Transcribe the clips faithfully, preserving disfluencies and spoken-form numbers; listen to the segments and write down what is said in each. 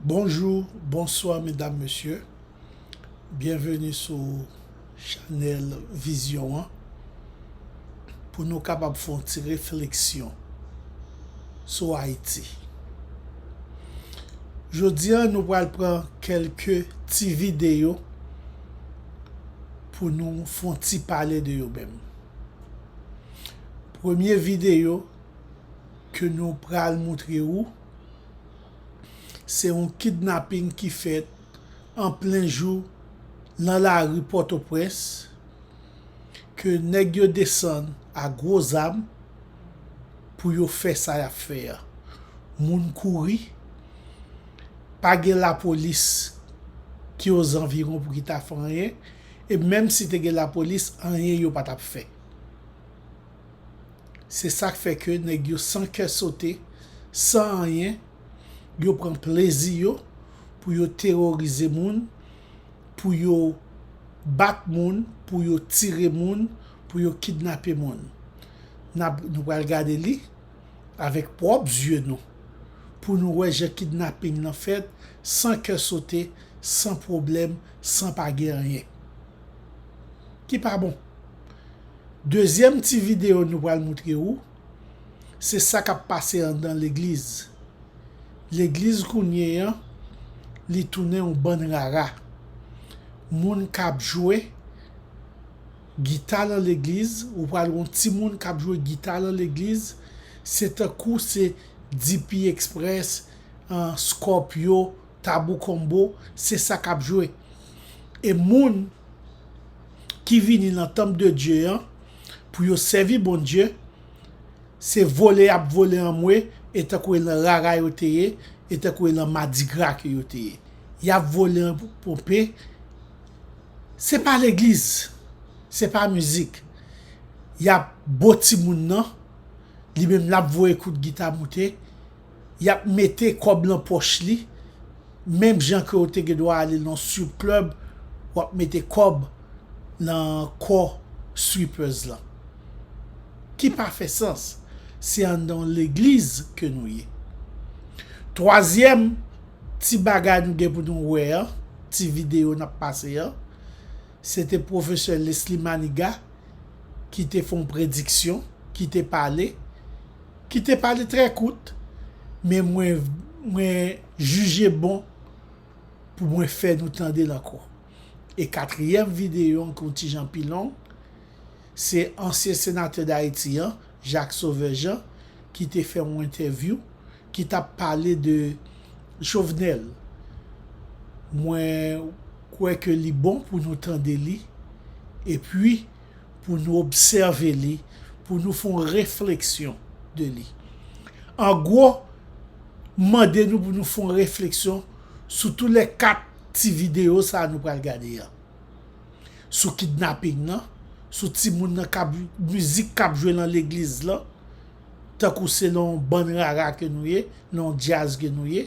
Bonjou, bonswa, medam, mesye. Byenveni sou chanèl Vizyon an pou nou kapab fè yon ti refleksyon sou Ayiti. Jodi a, nou pral pran kèlke ti videyo pou nou fè yon ti pale de yo menm. Premye videyo ke nou pral moutre ou, se yon kidnaping ki fèt an plen jou nan lari Pòtoprens, ke nèg yo desann a gwo zam pou yo fè sa y ap fè a. Moun kouri, pa gen lapolis ki ozanviwon pou ki ta fè anyen, e menm si te gen lapolis, anyen yo pa t ap fè. Se sa k fè ke nèg yo san kè sote, san anyen, yo pran plezi yo pou yo teworize moun, pou yo bat moun, pou yo tire moun, pou yo kidnape moun. N ap, nou pral gade li avèk pwòp zye nou pou nou wè jan kidnaping nan fèt san kè sote, san pwoblèm, san pa gen anyen. Ki pa bon. Dezyèm ti videyo nou pral moutre ou, se sa k ap pase anndan legliz. Legliz kounye a, li tounen yon bann rara. Moun k ap jwe gita nan legliz, ou pral wè yon timoun k ap jwe gita nan legliz, se tankou se D P Express, an, Scorpio, Tabou Combo, se sa k ap jwe. E moun ki vini nan tanp de Dye an pou yo sèvi Bondye, se vole y ap vole anmwe, e tankou e nan rara yo te ye, e tankou e nan madigra ke yo te ye. Y ap vole an ponpe, se pa legliz, se pa mizik. Y ap bo timoun nan, li menm l ap voye kout gita moute, y ap mete kòb nan pòch li, menm jan ke w te gen dwa ale nan strip club, w ap mete kòb nan kò strippers lan. Ki pa fè sans, se anndan yon legliz ke nou ye. Twazyèm ti bagay nou gen pou nou wè an, ti videyo n ap pase an, se te pwofesè Leslie Manigat ki te fè yon prediksyon, ki te pale, ki te pale trè kout, men mwen, mwen jije bon pou mwen fè nou tande l ankò. E katriyèm videyo an, ki yon ti jan pi long, se ansyen senatè Dayiti an, Jacques Sauveur Jean, ki te fè yon entèvyou, ki t ap pale de Jovenel. Mwen kwè ke li bon pou nou tande li, epi pou nou obsève li, pou nou fè yon refleksyon de li. An gwo, m mande nou pou nou fè yon refleksyon sou tou lè kat ti videyo sa a nou pral gade an. Sou kidnaping nan, sou timoun nan k ap, mizik k ap jwe nan legliz lan, tankou se nan yon bann rara ke nou ye, nan yon djaz ke nou ye.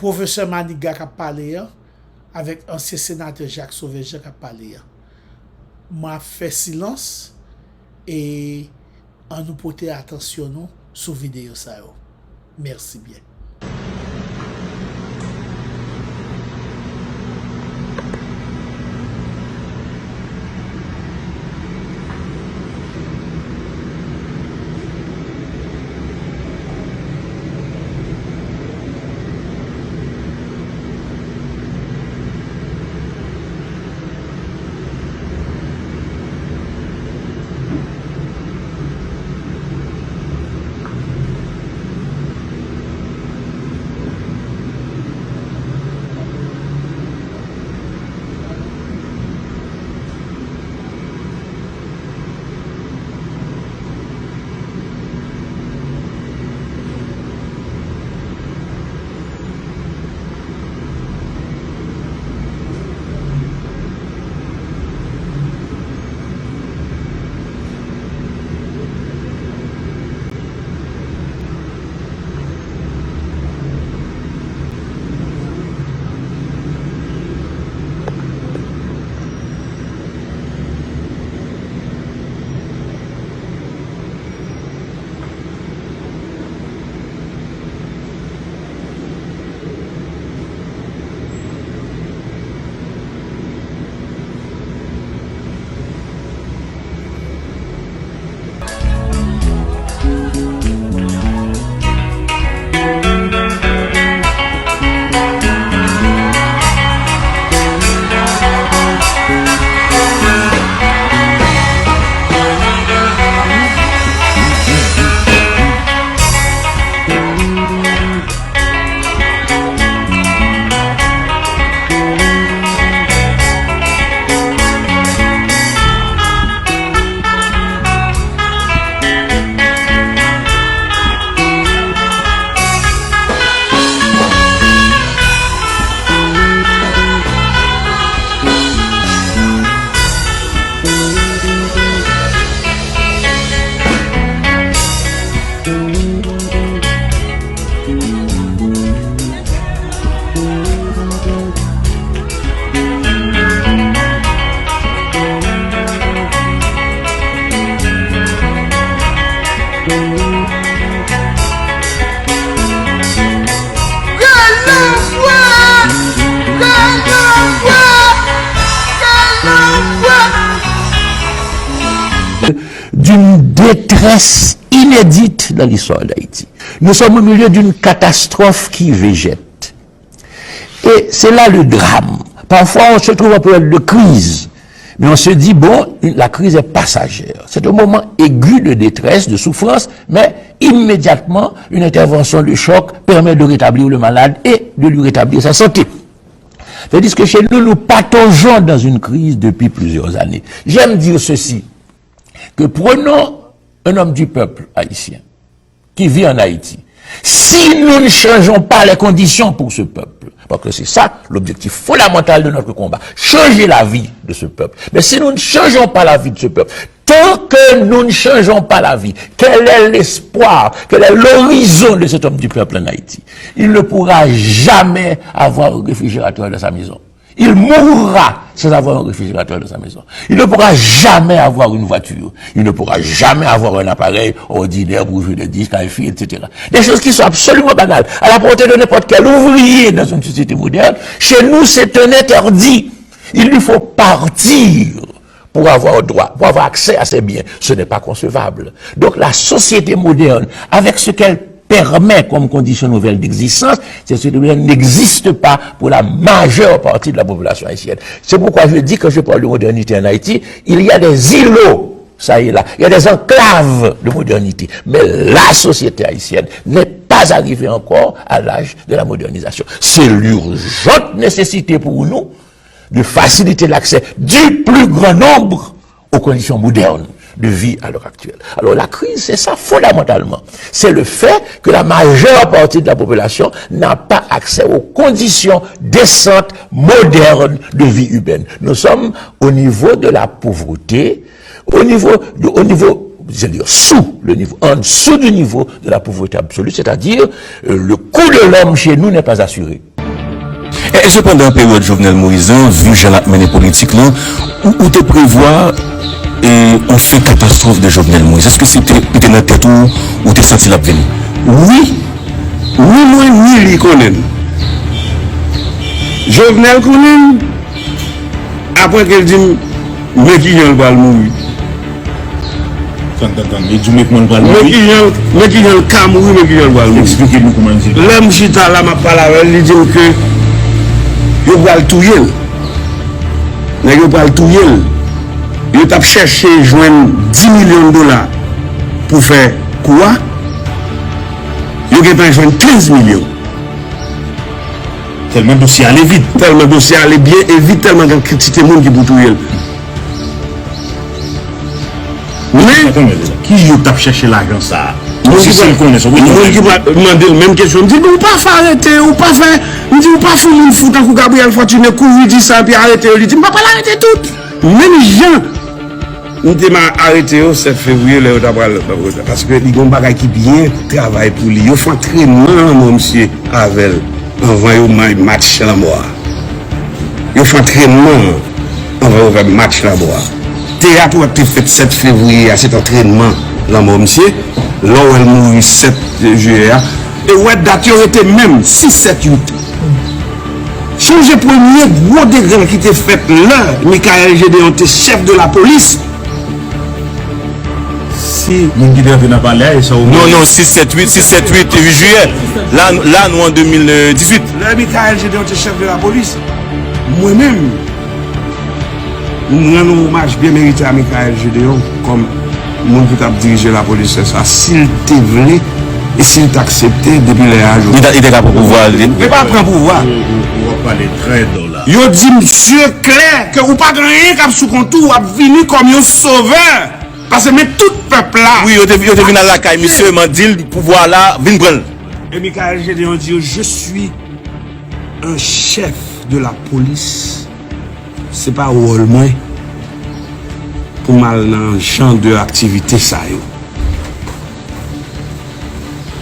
Pwofesè Manigat k ap pale an, avèk ansyen senatè Jacques Sauveur Jean k ap pale an. M ap fè silans e ann nou pote atansyon nou sou videyo sa yo. Mèsi byen. une détresse inédite dans l'histoire d'Haïti. Nous sommes au milieu d'une catastrophe qui végète. Et c'est là le drame. Parfois, on se trouve en période de crise, mais on se dit, bon, la crise est passagère. C'est un moment aigu de détresse, de souffrance, mais immédiatement, une intervention de choc permet de rétablir le malade et de lui rétablir sa santé. Tandis que chez nous, nous pataugeons dans une crise depuis plusieurs années. J'aime dire ceci, que prenons un homme du peuple haïtien qui vit en Haïti. Si nous ne changeons pas les conditions pour ce peuple, parce que c'est ça l'objectif fondamental de notre combat, changer la vie de ce peuple. Mais si nous ne changeons pas la vie de ce peuple, tant que nous ne changeons pas la vie, quel est l'espoir, quel est l'horizon de cet homme du peuple en Haïti? Il ne pourra jamais avoir un réfrigérateur dans sa maison. Il mourra sans avoir un réfrigérateur dans sa maison. Il ne pourra jamais avoir une voiture. Il ne pourra jamais avoir un appareil ordinaire pour jouer des disques, hi-fi, et cetera. Des choses qui sont absolument banales, à la portée de n'importe quel ouvrier dans une société moderne. Chez nous, c'est un interdit. Il lui faut partir pour avoir droit, pour avoir accès à ces biens. Ce n'est pas concevable. Donc la société moderne, avec ce qu'elle permet comme condition nouvelle d'existence, cette société moderne n'existe pas pour la majeure partie de la population haïtienne. C'est pourquoi je dis, quand je parle de modernité en Haïti, il y a des îlots, ça y est là, il y a des enclaves de modernité. Mais la société haïtienne n'est pas arrivée encore à l'âge de la modernisation. C'est l'urgente nécessité pour nous de faciliter l'accès du plus grand nombre aux conditions modernes de vie à l'heure actuelle. Alors la crise, c'est ça fondamentalement. C'est le fait que la majeure partie de la population n'a pas accès aux conditions décentes, modernes de vie urbaine. Nous sommes au niveau de la pauvreté, au niveau, de- au niveau, je veux dire, sous le niveau, en dessous du niveau de la pauvreté absolue, c'est-à-dire euh, le coût de l'homme chez nous n'est pas assuré. E, e sepandan, peryòd Jovenel Moïse lan, vi jan l ap mennen politik lan, ou, ou te prevwa e, yon fen katastwòf de Jovenel Moïse? Èske se te, li te nan tèt ou, ou te santi l ap vini? Wi, ni mwen ni li konnen l. Jovenel konnen l, apre ke l di m, men kijan l pral mouri. Tann, tann, tann. Li di w men kòman l pral Men mouri. kijan, men kijan l ka mouri, men kijan l pral mouri. Eksplike nou kòman l di l. Lè m chita la, m ap pale avè l, li di m ke yo pral touye l. Nèg yo pral touye l. Yo t ap chèche jwenn dis milyon dola pou fè kou a. Yo gentan jwenn kenz milyon. Tèlman dosye ale vit. Tèlman dosye ale byen e vit, tèlman gen kantite moun ki pou touye l. Men, Ki yo t ap chèche lajan sa a? Moun Si ki se l konnen sa, wi. Moun ki pa mande l menm kesyon, m di, "Ou pa fè arete, ou pa fè," m di, "Ou pa fè moun fou tankou Gabriel Fortuné kouri di sa epi arete yo." Li di, "M pa pral arete tout." Menm jan m te ma arete yo sèt fevriye lè yo ta pral, paske li gen yon bagay ki byen travay pou li. Yo fè antrènman lanmò misye avè l anvan yo may match lanmò a. Yo fè antrènman anvan yo fè match lanmò a. Teyat w ap te fèt sèt fevriye a, se t antrènman lanmò misye. Lè w wè l mouri sèt jiyè a, e w wè dat yo rete menm, sis, sèt, uit. Sonje premye gwo degre ki te fèt lè Michaël Gédéon te chèf de la polis. Si Moun ki te antre nan palè a, e sa w Non, non, sis, sèt, uit, sis, sèt, uit, uit jiyè. La, la nou an de mil dizuit. Lè Michaël Gédéon te chèf de la polis, mwen menm, m rann yon omaj byen merite a Michaël Gédéon kòm moun ki t ap dirije lapolis lè sa a, si l te vle e si l t aksepte depi lè a Li jodi. ta, li te ka pran pouvwa a, li. Li pa pran pouvwa. Ou ap pale trè do la. Yo di misye klè ke ou pa gen anyen k ap sou kont ou, w ap vini kòm yon sovè. Paske men tout pèp la. Wi, yo te, yo te vin al lakay misye, m an di l, pouvwa la, vin pran l. E Michaël Gédéon di yo, "Je suis un chef de la police. Se pa wòl mwen pou m al nan jan de aktivite sa yo."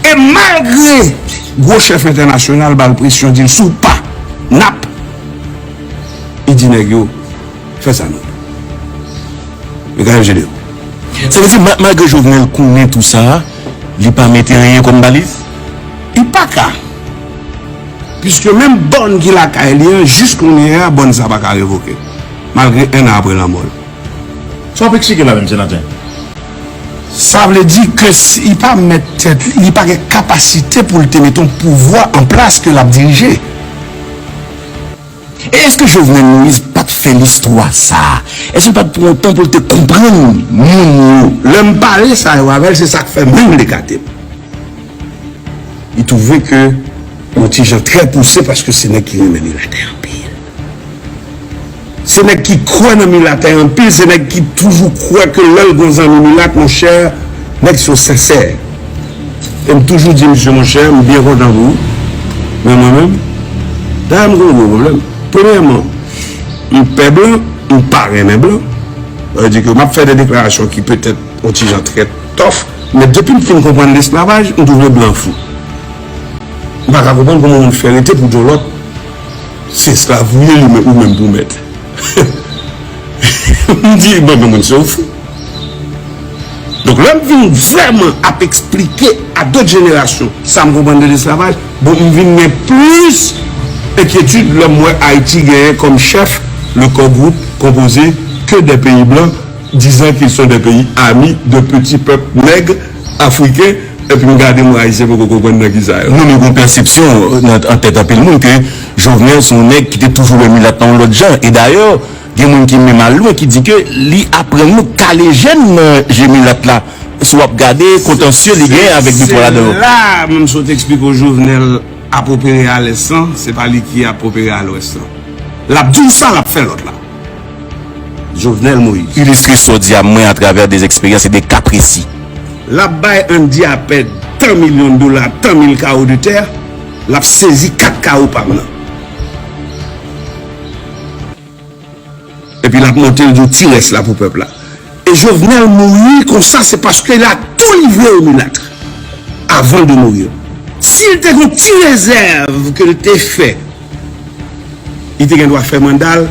E malgre gwo chèf entènasyonal ba l presyon, di l, "Si w pa, n ap," li di nèg yo, "Fè sa nou vle." Michaël Gédéon. Sa vle di, ma- malgre Jovenel konnen tou sa, li pa mete anyen kòm baliz? Li pa ka. Piske menm bòn ki lakay li an, jis kounye a, bòn sa pa ka revoke. Malgre en an apre lanmò l. Sa w ap eksplike la menm, senatè? Sa vle di ke si li pa mèt tèt li, li pa gen kapasite pou l te mete yon pouvwa an plas ke l ap dirije. E èske Jovenel Moïse pa t fè listwa sa a? Èske l pa t pran yon tan pou l te konprann moun yo? Lè m pale sa yo avè l, se sa k fè menm l ekate m. Li twouve ke yon ti jan trè pouse paske se nèg ki renmen milatè anpil. Se nèg ki kwè nan milatè anpil, se nèg ki toujou kwè ke lè l gen zanmi milat, monchè, nèg sa yo sensè. E m toujou di misye, monchè, m byen kontan pou ou. Men mwen menm, dayè m gen yon gwo pwoblèm. Premyèman, m pè blan, m pa renmen blan. Sa vle di ke m ap fè de deklarasyon ki petèt yon ti jan trè tòf, men depi m fin konprann lesklavaj, m twouve blan fou. M pa ka konprann kòman yon moun fè rete pou di yon lòt, se esklav ou ye, li men, ou menm pou mèt. M di, bon, men moun se yon fou. Donk, lè m vin vrèman ap eksplike a dòt jenerasyon sa m konprann de lesklavaj, bon, m vin gen plis enkyetid lè m wè Ayiti genyen kòm chèf le core group composé que des pays blancs, disant qu'ils sont des pays amis de petits peuples nègres africains, epi m gade m wè Ayisyen poko konprann nan kisa yo. Non, men gon pèsepsyon nan, an tèt anpil moun ke Jovenel se yon nèg ki te toujou wè milat la yon lòt jan. E dayè, gen moun ki menm al lwen ki di ke li aprann nou kale jèn nan je milat la. Si w ap gade kontansye li genyen avèk de twa ladan yo. Se la menm sa w te eksplike w Jovenel ap opere a lès lan, se pa li ki ap opere a lwès lan. L ap di w sa, l ap fè lòt la. Jovenel Moïse. Ilistre sa w di a mwen atravè de eksperyans e de ka presi. L ap bay Andy Apèd tan milyon dola, tan mil kawo de tè, l ap sezi kat kawo pa m nan. Epi l ap monte, l di w ti rès la pou pèp la. E Jovenel mouri konsa, se paske l a tou livre o milat avan l de mourir. Si l te gen yon ti rezèv ke l te fè, li te gen dwa fè manda l,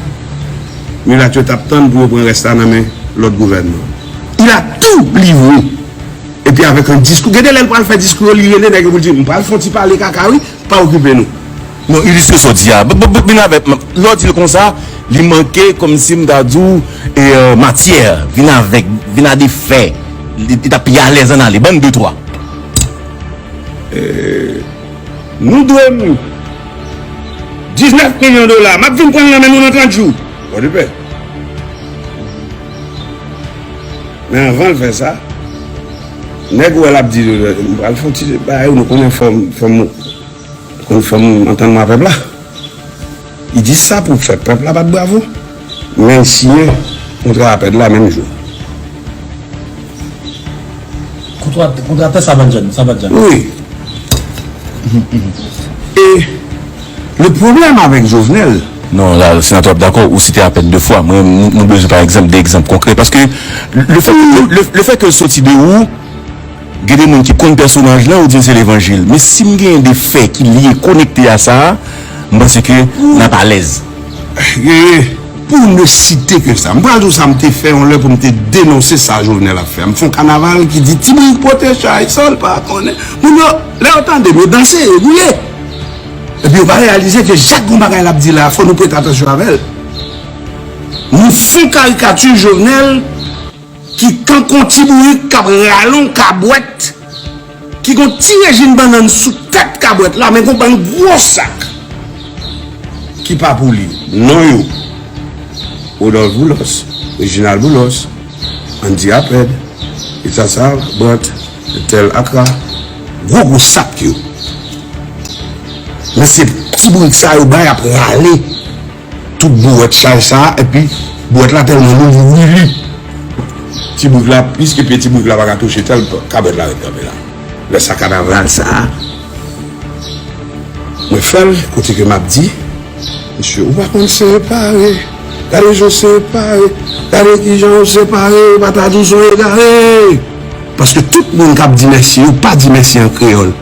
milat yo t ap tann pou yo pran rès la nan men lòt gouvènman. Il a tout livré. Epi avèk yon diskou, gen de lè l pral fè diskou yo, li rele nèg yo pou l di, "M pral fè yon ti pale kaka, wi, pa okipe nou." Non, ilistre sa w di a. B-, b-, b-, vin avèk, lè w di l konsa, li manke kòmsi m ta di w, e, euh, matyè, vin avèk, vin a de fè. Li, li t ap pi alèz ann ale. Ban m de twa. Nou dwe m diznèf milyon dola. M ap vin pran l nan men nou nan trant jou. Pòdepè. Men anvan l fè sa, nèg ou wè l ap di, "M pral fè yon ti bagay, nou konnen fò m, fò m, konn fò m antann mwen avè pèp la." Li di sa pou fè pèp la bat bravo. Men l siyen kontra Apèd la menm jou. Kontra, kontra tè Sabanjan, Sabanjan. Wi. E le pwoblèm avèk Jovenel. Non, la, senatè, w ap dakò, ou site Apèd de fwa. Mwen, nou, nou bezwen, pa egzanp, de egzanp konkrè. Paske le fèt, le, le, le fèt ke l soti de ou, gen de moun ki konn pèsonaj lan, ou di l se levanjil. Men si m genyen de fè ki lye konekte a sa, m panse ke n ap alèz. Pou ne citer que ça. M pral di w sa m te fè yon lè pou m te denonse sa Jovenel ap fè. M fè yon kanaval ki di ti bourik pote chay san l pa konnen. Moun yo, lè yo tande m, yo danse, yo gouye. Epi yo pa reyalize ke chak gon bagay l ap di la, fò nou prete atansyon avè l. Nou fè yon karikati Jovenel ki tankou yon ti bourik k ap rale yon kabwèt, ki gon ti rejim bannann sou tèt kabwèt la, men gon bann gwo sak ki pa pou li. Non yo, Rodolphe Boulos, Reginald Boulos, Andy Apèd, Ita Savant, Ethel Accra, gwo gwo sak yo. Men se ti bourik sa yo bay ap rale tout bouwèt chay sa, epi bouwèt la tèlman lou, li wili. Ti bourik la, pliske pye ti bourik la pa ka touche tèl, kabwèt la ret kanpe la. Lè sa kanaval sa, mwen fè l, kote ke m ap di, mesye, ou pa konn separe. Gade jan w separe. Gade kijan w separe, ou pa ta di w se yon egare. Paske tout moun k ap di mèsi, yo pa di mèsi an kreyòl.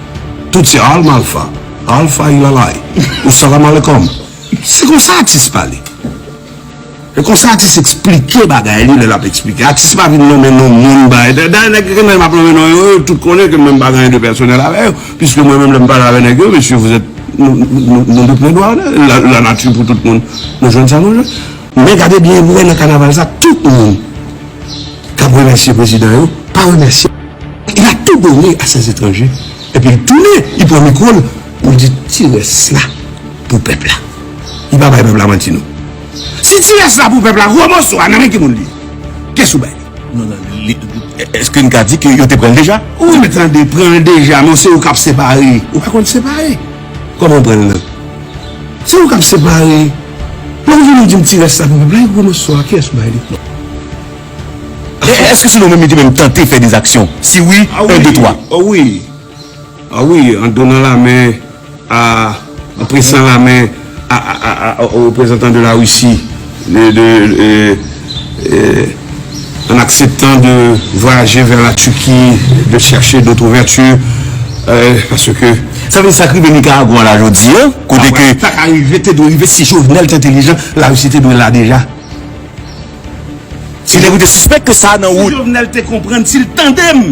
Tout se al malfa, al fay lalay, ou salam alekom. Se konsa atis pale. E konsa atis eksplike bagay li lè l ap eksplike. Atis pa vin nonmen non moun bagay. Dayè nèg ke menm ap nonmen non yo, yo tout konnen ke mwen m pa gen anyen de pèsonèl avè yo. Piske mwen menm lè m pale avè nèg yo, mesye, vous êtes, nou, nou, nou, nou de plen dwa, la, la nati pou tout moun. Nou jwenn sa nou jwenn. Men gade byen, nou wè nan kanaval sa, tout moun k ap remèsye prezidan yo, pa remèsye. Il a tout donné à ces étrangers. Epi l tounen, li pran mikwo l pou l di ti rès la pou pèp la. Li pa bay pèp la manti non. Si ti rès la pou pèp la, gwo moso a nan men ki moun li ye? Kiyès ou bay li? Non, non, li, èske n ka di ke yo te pran l deja? Ou mèt tande, pran l deja, men se ou k ap separe. Ou pa konn separe. Kòman w pran l nan? Se ou k ap separe. Lè w vini w di m ti rès la pou pèp la, e gwo moso a, kiyès ou bay li? E, èske se nou menm li te menm tante fè de zaksyon? Si wi, en, de, twa. Ah wi, ah wi, en donnant la main à, en pressant la main à, à, à, à, aux représentants de la Russie, de, de, euh, euh, en acceptant de voyager vers la Turquie, de chercher d'autres ouvertures, euh, parce que... Sa vle di sa k rive Nikaragwa la jodi a, kote ke... Sa ka rive, te dwe rive si Jovenel te entelijan, Larisi te dwe la deja. Si nèg ou te sispèk ke sa nan wout. Si Jovenel te konprann, si l tande m,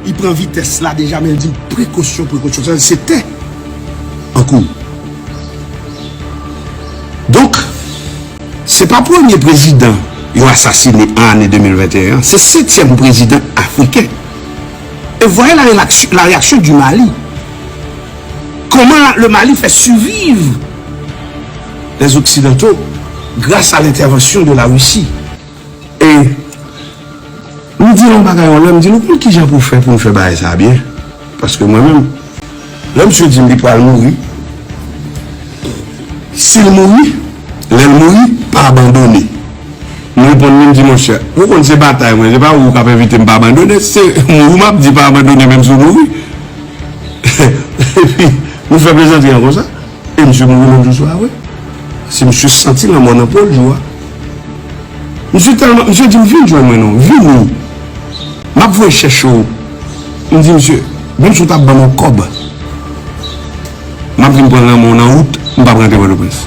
li pran vitès la deja, men l di m prekosyon, prekosyon. Sa se tè an kou. Donk, se pa premye prezidan yo asasine an ane de mil venteyen an, se setyèm prezidan afriken. Et voyez la réaction, la réaction du Mali. Comment la- le Mali fait survivre les Occidentaux grâce à l'intervention de la Russie. E m di yon bagay yon lè, m di nou konn kijan pou fè pou n fè bagay sa byen. Paske mwen menm, lè misye di m li pral mouri, si l mouri, lè l mouri, pa abandone. M reponn li, m di, monchè, ou konn se batay mwen, se pa ou k ap envite m pa abandone, se mouri m ap di pa abandone menm si w mouri. Epi, nou fè plezantri an konsa. E misye mouri menm jou swa a vre. Se misye santi lanmò nan po l jou a. Misye tèlman, misye di m, vin jwenn mwen non, vini. M ap voye chèche w. M di misye, menm si w t ap ban m yon kòb, m ap vin pran lanmò w nan wout, m p ap rantre Pòtoprens.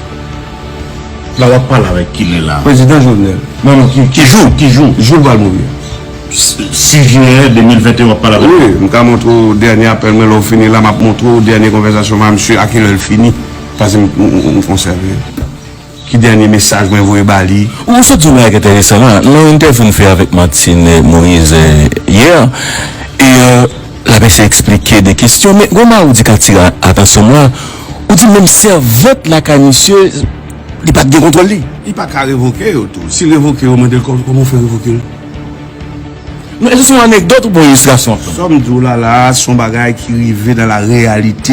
La w ap pale avèk kilè la? Prezidan Jovenel. Non, non, ki, ki jou? Ki jou? Jou l pral mouri. Sis jiyen de mil venteyen w ap pale avèk li? Wi, m ka montre w dènye apèl mwen, lè w fini la, m ap montre w dènye konvèsasyon mwen ak misye, a kilè l fini. Paske m, m, m, m konsève yo. Ki dènye mesaj mwen voye ba li? Ou sot di yon bagay ki enteresan la. Nan yon entèvyou m fè avèk Martine Moïse, eh, yè, e, eh, l ap eseye eksplike de kesyon, men gon bagay ou di k atire atansyon m la, ou di menm sèvant lakay misye, li pa t gen kontwòl li. Li pa ka revoke yo tou. Si l revoke yo, mande l kò-, kòman w fè revoke l? Non, èske se yon anekdòt oubyen yon ilistrasyon? Sa m di w la la, se yon bagay ki rive nan la reyalite.